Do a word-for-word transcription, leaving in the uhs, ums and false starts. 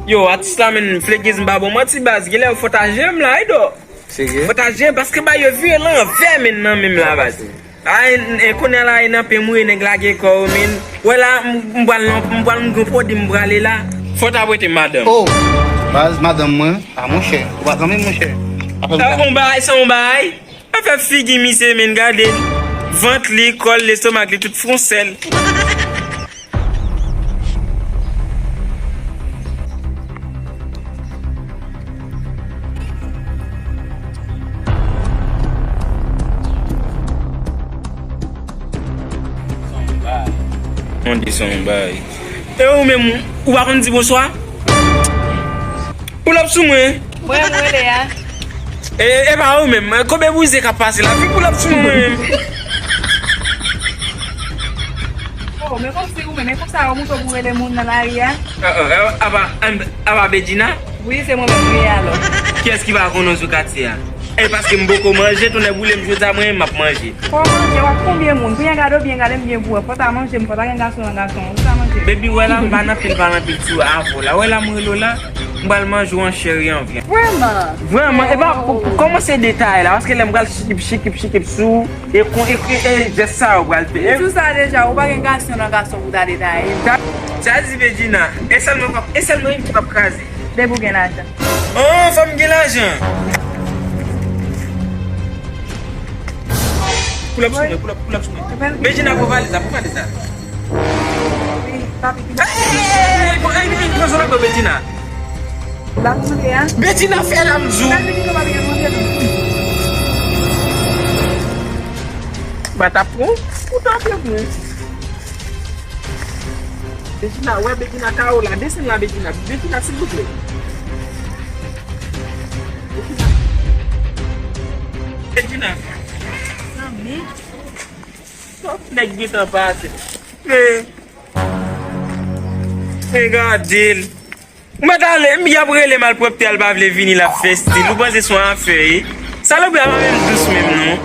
Yo, atis la, men, Flegiz, m pa ba w manti, baz. Genlè fò w ta jere m la, wi, do. Serye? Fò w ta jere m, paske ba yo vire l anvè, men, nan men m la, baz. A, e, e, kounye a la, e nan pen m ye, nèg lage kò yo, men. Wè la, m, m pral nan, m pral nan gwo pwodui, m prale la. Fò w ta prete m madanm. Oh! Baz, madanm mwen, a, monchè. Ou pa zanmi m, monchè. Apèl. Ah, on bagay, se on bagay. Afè figi misye, men, gade l. Vant li, kò l, lestomak li, tout fè on sèl. On di se on bagay. E ou menm, ou pa konn di bonswa? Pull up sou mwen. Mwen, mwen, Lea. E, e pa ou menm, koube brize k ap pase la, vin pull up sou mwen menm. Oh, men kòmsi ou menm, men konsa ou montre pou rele moun nan lari a? Ah, ah, ah, aba, aba Bedjina? Wi, se mwen menm, wi, alò. Kiyès ki pa konn ou sou katye a? E paske m poko manje, tonnè boule m jodi a, mwen menm m ap manje. Fò w manje, w ap konbyen moun? Byen gade w, byen gade m, byen pou wè. Fò w ta manje m, fò w ta gen gason nan gason, ou ta manje m. Baby, wè la, m pa nan pil pale anpil sou avè w la. Wè la, m rele w la, m pral manje w an chè e an vyann. Vrèman? Vrèman, e pa, oh, kòmanse detay la, paske lè m pral chikip, chikip, chikip sou, e kon, e, e, e jès sa yo pral fè. Ou di sa deja, ou pa gen gason nan gason pou ta detaye. Sa di Bedjina, e sèl mwen k ap, e sèl mwen menm ki p ap kraze. Depi w gen lajan. Oh, fò m gen lajan. Pull up sou mwen, pull up, pull up sou mwen. Bedjina, pran valiz la, pran valiz la. Ey, ey, ey, pran zòrèy mwen, Bedjina. Bedjina, fè la, m di w. Ba t ap pran, ou t ap pran. Bedjina, wè Bedjina, kawo la, desann la, Bedjina. Bedjina, silvouplè. Bedjina. Bedjina. Zanmi. Twòp nèg gentan pase. Men, men gade l. Ou mèt ale, m y ap rele malpwòpte a, l pa vle vini, l ap fè stil. Ou panse se yon afè, e? Salopri a pa menm dous menm, non.